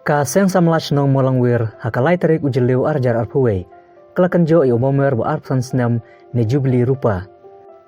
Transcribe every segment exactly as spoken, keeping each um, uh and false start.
Ka Seng Samla Shnong Mawlangwir, ha ka lai tarik u Jylliew ar hajar arphew wei, ka la kynjoh ïa u Mawmer ba arphew san snem ne Jubili Rupa.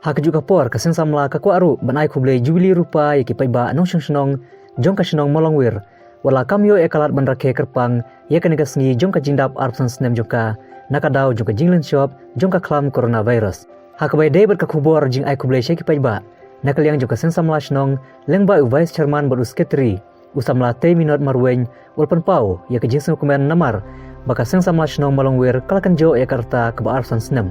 Ha kajuh ka por ka Seng Samla ka kwah ruh ban ai khublei Jubili Rupa ïa ki paidbah nongshong shnong jong ka shnong Mawlangwir, wat la kam ïoh ïa ka lad ban rakhe kyrpang ïa kane ka sngi jong ka jingdap arphew san snem jong ka, na ka daw jong ka jinglynshop jong ka khlam coronavirus. Ha kaba ïadei bad ka khubor jingai khublei sha ki paidbah, na ka liang jong ka Seng Samla Shnong, lyngba u Vice Chairman bad u Secretary, u Samla Teiminot Marwein, u la pynpaw ïa ka jingsngewkmen namar ba ka Seng Samla Shnong Mawlangwir ka la kynjoh ïa ka rta kaba arphew san snem.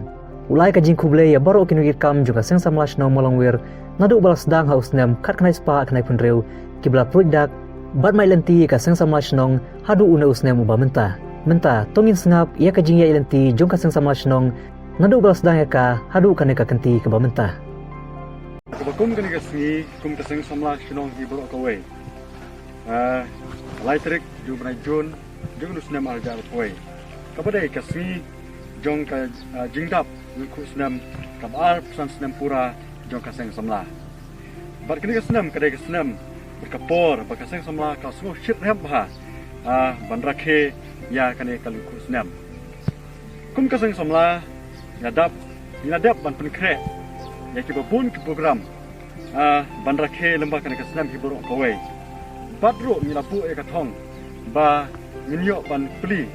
U la ai ka jingkhublei ïa baroh ki nongïalam jong ka Seng Samla Shnong Mawlangwir, naduh ba la sdang ha u snem khatkhyndai spah khyndai phew hynriew, kiba la pruid dak bad mad lynti ïa ka Seng Samla Shnong haduh une u snem uba mynta. Mynta to ngin sngap ïa ka jingïaid lynti jong ka Seng Samla Shnong naduh ba la sdang ïa ka haduh kane ka kynti kaba mynta. Kaba kum kane ka sngi, kum ka Seng Samla Shnong hi baroh kawei, ah, lai tarik jong u bnai Jun jong u snem ar hajar arphew wei, kaba dei ka sngi jong ka, ah, jingdap lyngkhuh snem kaba arphew san snem pura jong ka Seng Samla. Bad kane ka snem ka dei ka snem bad ka por ba ka Seng Samla ka la sngewsih rhem bha, ah, ban rakhe ïa kane ka lyngkhuh snem. Kum ka Seng Samla, ngi la dap, ngi la dep ban pynkhreh ïa kiba bun ki program, ah, ban rakhe lyngba kane ka snem hi baroh kawei. Bad ruh ngi la buh ïa ka thong ba ngin ïoh ban plie,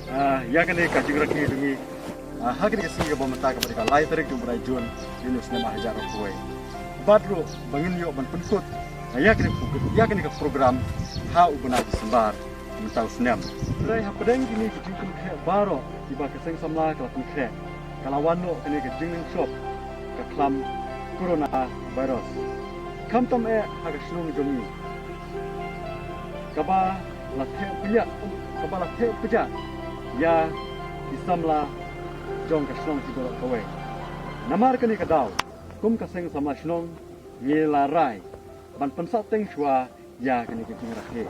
ah, ïa kane ka jingrakhe jong ngi, ah, ha kane ka sngi kaba mynta kaba dei ka lai tarik jong u bnai Jun jong une u snem ar hajar arphew wei. Bad ruh ba ngin ïoh ban pynkut, ah, ïa kane, ïa kane ka program ha u bnai December mynta u snem. Hynrei hapdeng kine ki jingpynkhreh baroh kiba ka Seng Samla ka la pynkhreh, ka la wan noh kane ka jinglynshop ka khlam coronavirus, khamtam eh ha ka shnong jong ngi, kaba la theh pynïap, kaba la theh pynïap ïa ki samla jong ka shnong hi baroh kawei. Namar kane ka daw, kum ka Seng Samla Shnong, ngi la rai ban pynsahteng shuwa ïa kane ka jingrakhe.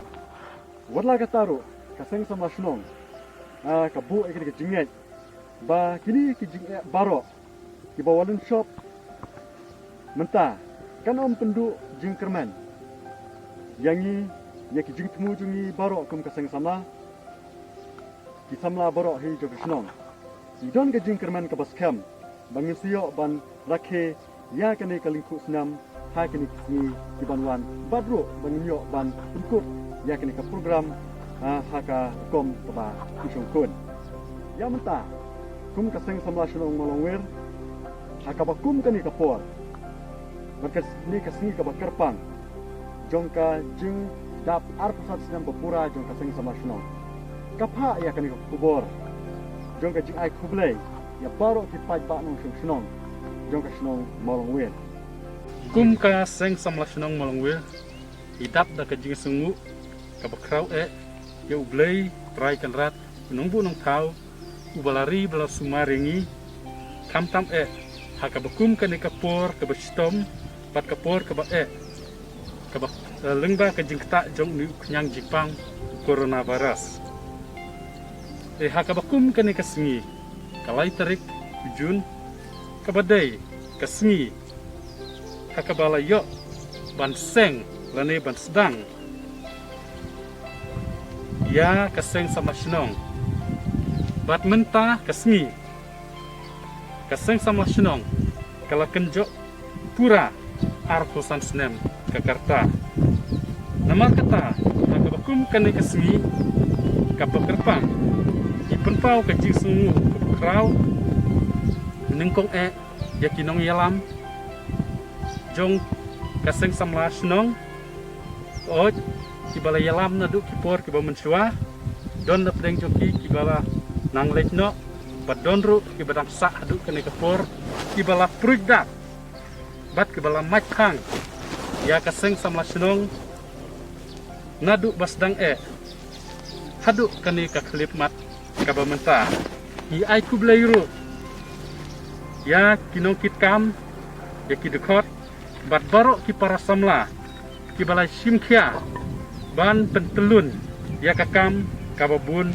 Wat la katta ruh, ka Seng Samla Shnong, ah, ka buh ïa kane ka jingngeit ba kine ki jingeh baroh kiba wan lynshop mynta kan ym pynduh jingkyrmen ïa ngi, ïa ki jingthmu jong ngi baroh kum ka Seng Samla, ki samla baroh hi jong ka shnong. Ngi don ka jingkyrmen kaba skhem ba ngin sa ïoh ban rakhe ïa kane ka lyngkhuh snem ha kine ki sngi ki ban wan, bad ruh ba ngin ïoh ban pynkut ïa kane ka program, ah, ha ka rukom kaba shongkun. Ïa mynta, kum ka Seng Samla Shnong Mawlangwir, ha kaba kum kane ka por, bad kane ka sngi kaba kyrpang jong ka jingdap arphew san snem ba pura jong ka Seng Samla Shnong, ka phah ïa kane ka khubor jong ka jingai khublei ïa baroh ki paidbah nongshong shnong jong ka shnong Mawlangwir. Kum ka Seng Samla Shnong Mawlangwir, ngi dap da ka jingsngewnguh kaba khraw eh ïa U Blei Trai Kynrad, U Nongbuh Nongthaw, uba la ri ba la sumar ïa ngi, khamtam eh ha kaba kum kane ka por kaba shitom bad ka por kaba eh, kaba, eh, lyngba ka jingktah jong une u khñiang jingpang, u coronavirus. Eh, ha kaba kum kane ka sngi, ka lai tarik u Jun, kaba dei ka sngi ha kaba la ïoh ban seng lane ban sdang ïa ka Seng Samla Shnong. Bad mynta ka sngi, ka Seng Samla Shnong ka la kynjoh pura arphew san snem ka ka rta. Namar kata, ha kaba kum kane ka sngi kaba kyrpang, ngi pynpaw ka jingsngewnguh kaba khraw nyngkong eh ïa ki nongïalam jong ka Seng Samla Shnong, oi, kiba la ïalam naduh ki por kiba mynshuwa, don napdeng jong ki kiba la nang leit noh, bad don ruh kiba dang sah haduh kane ka por, kiba la pruid dak bad kiba la mad khang ïa ka Seng Samla Shnong naduh ba sdang eh haduh kane ka khyllipmat kaba mynta. Ngi ai khublei ruh ïa ki nongkitkam, ïa ki dkhot, bad baroh ki para samla kiba la shim khia ban pyntyllun ïa ka kam kaba bun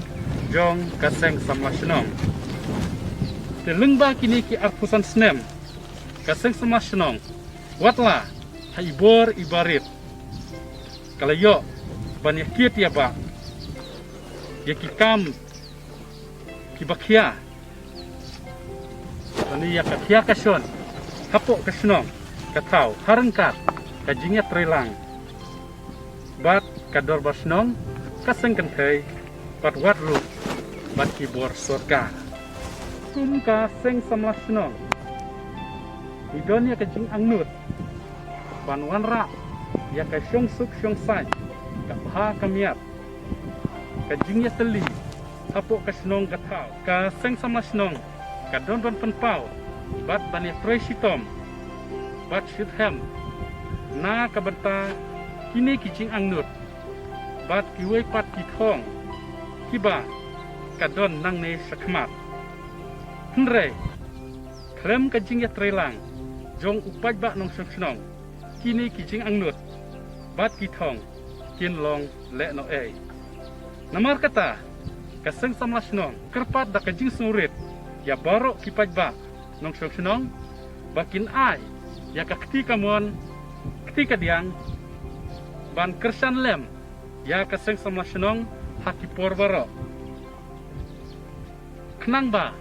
jong ka Seng Samla Shnong. Te lyngba kine ki arphew san snem, ka Seng Samla Shnong, wat la ha i bor i barit, ka la ïoh ban ïa kit ïa bah ïa ki kam kiba khia, lane ïa ka khia ka shon hapoh ka shnong ka thaw, ha ryngkat ka jingïatreilang bad ka dorbar shnong, ka seng kynthei, bad wat ruh bad ki bor sorkar. Kum ka seng samla shnong, ngi don ïa ka jingangnud ban wanrah ïa ka shongsuk shongsaiñ, ka bha ka miat, ka jingïatylli hapoh ka shnong ka thaw. Ka seng samla shnong ka don ban pynpaw bad ban ïatrei shitom bad shitrhem na ka bynta kine ki jingangnud bad kiwei pat ki thong kiba ka don nangne shakhmat. Hynrei khlem ka jingïatreilang jong u paidbah nongshong shnong, kine ki jingangnud bad ki thong kin long lehnohei. Namar kata, ka seng samla shnong kyrpad da ka jingsngewrit ïa baroh ki paidbah nongshong shnong ba kin ai ïa ka kti kamon kti kadiang ban kyrshan lem ïa ka seng samla shnong ha ki por baroh, khnang ba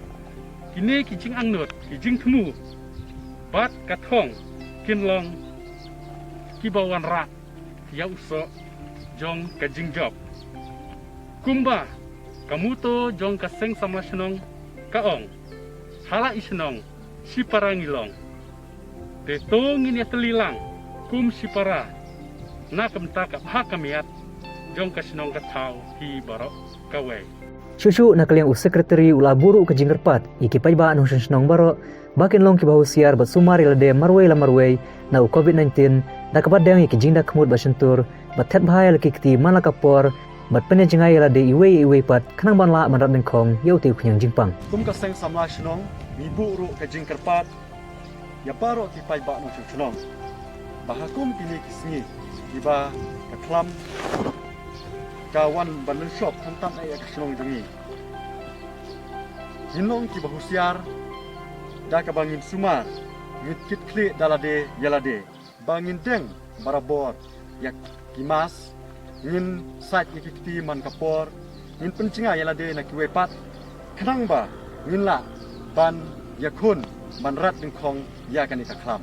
kine ki jingangnud, ki jingthmu bad ka thong kin long kiba wanrah ïa u soh jong ka jingjop. Kumba ka motto jong ka seng samla shnong ka ong, ha la i shnong shipara ngi long. Te to ngin ïatylli lang kum shipara na ka bynta ka bha ka miat jong ka shnong ka thaw hi baroh kawei. Shuh shuh na ka liang u Secretary u la buh ruh ka jingkyrpad ïa ki paidbah nongshong shnong baroh ba kin long kiba husiar bad sumar ïa lade marwei la marwei na u covid nineteen, da kaba deng ïa ki jingdakhmut ba shyntur, bad thied bha ïa la ki kti man la ka por, bad pynïajngai ïa lade iwei ïa iwei pat, khnang ban lah ban rat nyngkhong ïa utei u khñiang jingpang. Kum ka seng samla shnong, ngi buh ruh ka jingkyrpad ïa baroh ki paidbah nongshong shnong ba ha kum kine ki sngi kiba ka khlam ka wan ban lynshop khamtam eh ïa ka shnong jong ngi, ngin long kiba husiar da kaba ngin sumar, ngin kit khlieh da lade ïa lade, ba ngin deng barabor ïa ki mask, ngin sait ïa ki kti man ka por, ngin pynjngai ïa lade na kiwei pat, khnang ba ngin lah ban ïakhun ban rat nyngkhong ïa kane ka khlam.